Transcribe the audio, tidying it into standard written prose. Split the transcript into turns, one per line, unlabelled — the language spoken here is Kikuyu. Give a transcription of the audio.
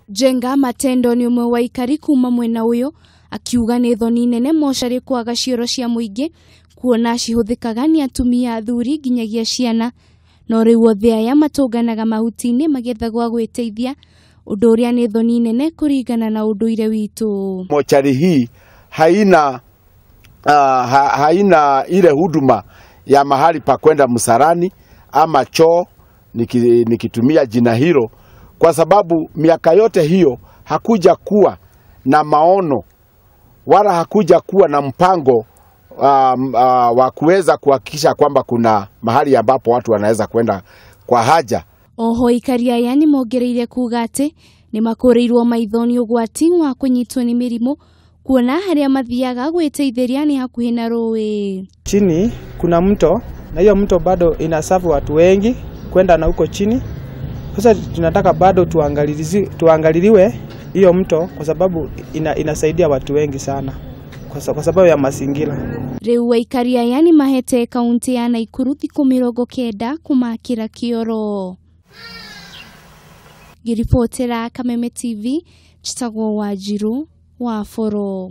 Njenga Matendo nĩ ũmwe wa aikari kuma mwena ũyũ, akiuga nĩ thoni nene mocarĩ kwaga cioro cia mũingĩ, kuona cihũthĩkaga nĩ atumia, athuri nginyagia ciana, no rĩu othe aya matũnganaga mahuti-inĩ magĩetha gwa gwĩteithia, ũndũ ũrĩa nĩ thoni nene kũringana na ũndũire witũ.
Mochari hii haina haina ile huduma ya mahali pa kwenda msalani ama choo, nikitumia jina hilo, kwa sababu miaka yote hiyo hakuja kuwa na maono wala hakuja kuwa na mpango wa kuweza kuhakikisha kwamba kuna mahali ambapo watu wanaweza kwenda kwa haja.
Oho aikari aya nĩ mongereire kuga atĩ nĩ makũrĩirwo maitho nĩ ũgwati wa kũnyitwo nĩ mĩrimũ, kuona harĩa mathiaga gwĩteithĩria nĩ hakuhĩ na rũĩ.
Chini kuna mto na hiyo mto bado inasafu watu wengi kwenda na huko chini. Sasa tunataka bado tuangaliliwe hiyo mto kwa sababu inasaidia watu wengi sana kwa sababu ya mazingira.
Rĩu aikari aya nĩ mahete kaunti ya Naikuru thikũ 90 kũmakĩra kĩoro. Ngĩribotera Kameme TV, njĩtagwo Wanjiru wa Boro.